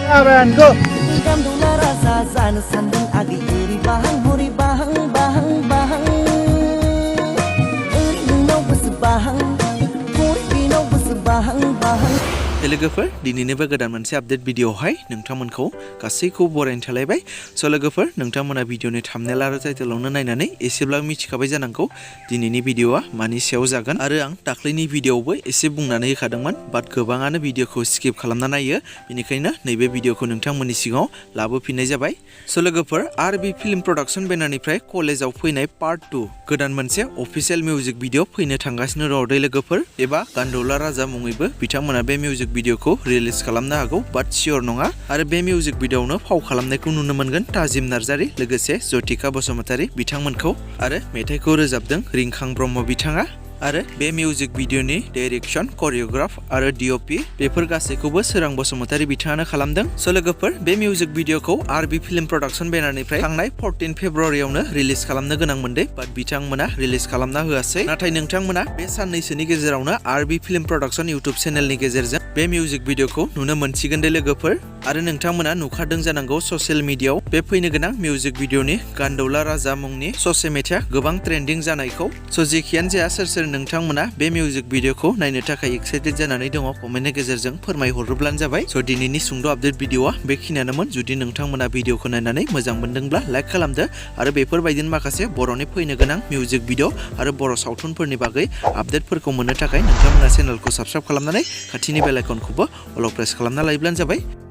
Aran go. GANDOLA rasa जानो सान्दों आगै ओरै बाहां हरै बाहां बाहां बाहां ओरै नोंनाव गोसो बाहां हरै बेनाव गोसो बाहां बाहां लोगोफोर दिनैनिबो गोदान मोनसे आपडेट भिडिअआवहाय नोंथांमोनखौ गासैखौबो बरायनो थालायबाय लोगोफोर नोंथांमोना भिडिअनि थाम्बनेल आरो टाइटेलावनो नायनानै एसेब्लाबो मिथिखाबाय जानांगौ दिनैनि भिडिअआ मानि सायाव जागोन आरो आं दाख्लैनि भिडिअआवबो एसे बुंनानै होखादोंमोन बाट गोबाङानो भिडिअखौ स्किप खालामना नायो बेनिखायनो नैबे भिडिअखौ नोंथांमोननि सिगाङाव लाबोफिननाय जाबाय लोगोफोर आरबि फिल्म प्रडाक्शन बेनारनिफ्राय कलेजाव फैनाय पार्ट 2 गोदान मोनसे अफिसियेल मिउजिक भिडिअ फैनो थांगासिनो दङ लोगोफोर एबा गान्दौला राजा मुङैबो बिथांमोना बे मिउजिक भिडिअखौ रिलिज खालामनो हागौ बाट सियर नङा आरो बे मिउजिक भिडिअआवनो फाव खालामनायखौ नुनो मोनगोन ताजिम नार्जारी लोगोसे ज्योतिका बसुमतारी बिथांमोनखौ आरो मेथाइखौ रोजाबदों रिंखां ब्रह्म बिथाङा आरो बे मिउजिक भिडिअनि डाइरेक्शन करियोग्राफ आरो डिओपि बेफोर गासैखौबो सोरां बसुमतारी बिथाङानो खालामदों लोगोफोर बे मिउजिक भिडिअखौ आरबि फिल्म प्रडाक्शन बेनारनिफ्राय थांनाय 14 फेब्रुवारियावनो रिलिज खालामनो गोनां मोनदों बाट बिथांमोना रिलिज खालामना होआसै नाथाय नोंथांमोना बे साननैसोनि गेजेरावनो आरबि फिल्म प्रडाक्शन इउट्युब चेनेलनि गेजेरजों बे मिउजिक भिडिअखौ नुनो मोनसिगोन लोगोफोर आरो नोंथांमोना नुखादों जानांगौ ससियेल मिडियाआव बे फैनो गोनां मिउजिक भिडिअनि गान्दौला राजा मुंनि ससे मेथाइया गोबां ट्रेन्डिं जानायखौ जेखियानो जाया सोर नोंथांमोना बे मिउजिक भिडिअखौ नायनो थाखाय एक्साइटेड जानानै दङ कमेन्टनि गेजेरजों फोरमायहरोब्लानो जाबाय दिनैनि सुंद' आपडेट भिडिअआ बेखिनियानोमोन जुदि नोंथांमोना भिडिअखौ नायनानै मोजां मोनदोंब्ला लाइक खालामदो आरो बेफोरबायदिनो माखासे बर'नि फैनो गोनां मिउजिक भिडिअ आरो बर' सावथुनफोरनि बागै आपडेटफोरखौ मोननो थाखाय नोंथांमोना चेनेलखौ साबस्क्राइब खालामनानै खाथिनि बेल आइकनखौबो अल प्रेस खालामना लायोब्लानो जाबाय